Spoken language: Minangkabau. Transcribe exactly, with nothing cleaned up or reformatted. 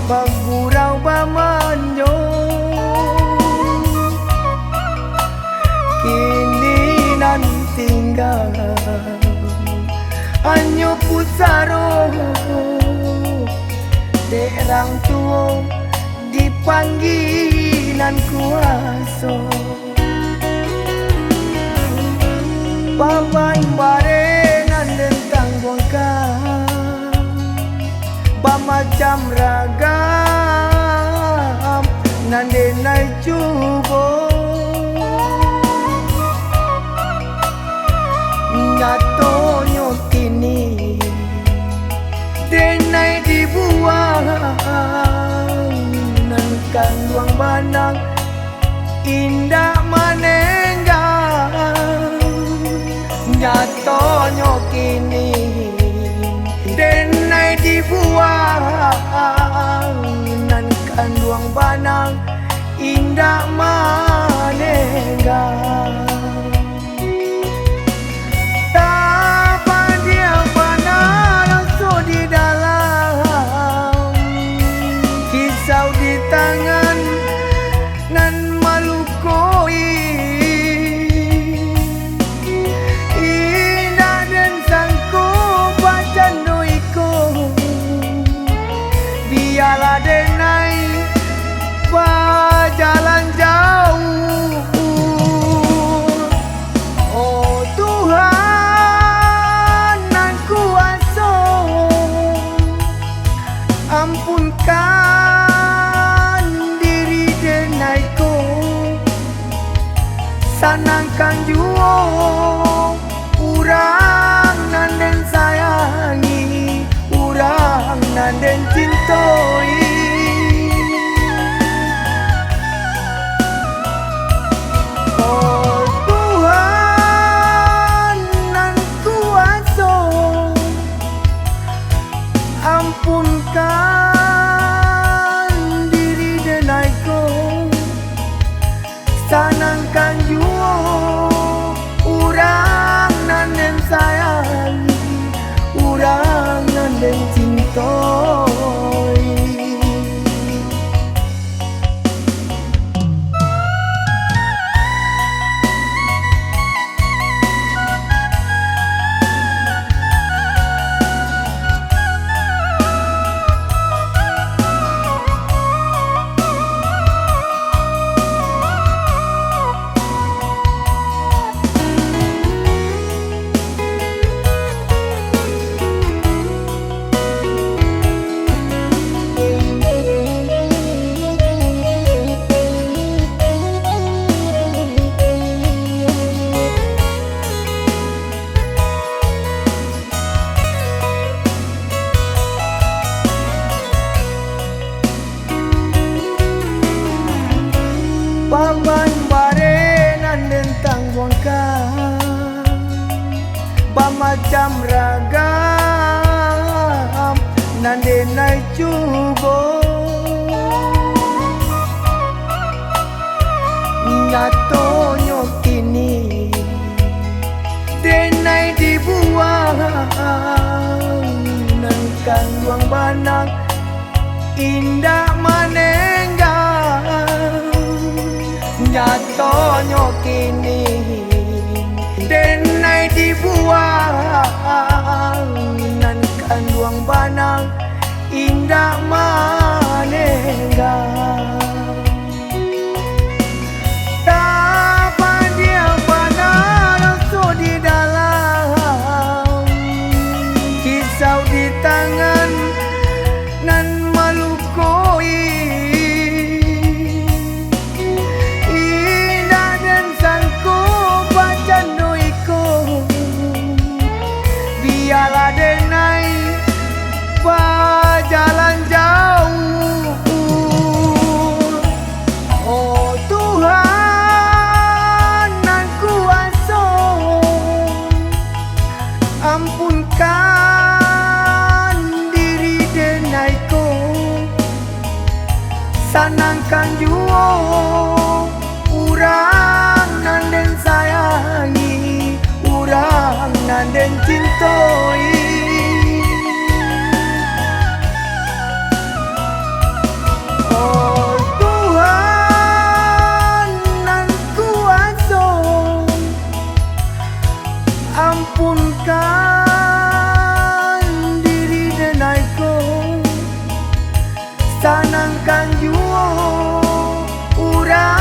bagurau bamanjo, kini nan tingga hanyo pusaro, dek rang tuo dipanggia nan kuaso. Paban bareh nan den tangguangkan, bamacam ragam nan den lai cubo. Nyatonyo kini, den lai dibuang nan kanduang banang indak manenggang. Nyatonyo kini, den lai dibuang nan kanduang banang indak manenggang. Tapadiah bana raso di dalam, pisau di tangan nan malukoi. Indak den sangko bacando iko, bialah den lai bajalan jauah. Oh Tuhan nan kuaso, ampunkan diri den lai ko, sanangkan juo urang nan den sayangi, urang nan den cintoi. Oh Tuhan nan kuaso, ampunkan diri den lai ko, sanangkan juo urang nan den sayangi, urang nan den cintoi. Paban bareh nan den tangguangkan, bamacam ragam nan den lai cubo. Nyatonyo kini, den lai dibuang nan kanduang banang indak manenggang. Nyatonyo kini, den lai dibuang nan kanduang banang indak manenggang. Tapadiah bana raso di dalam, pisau di tangan nan malukoi. Indak den sangko bacando iko, bialah den lai bajalan jauah. Tanangkan juo urang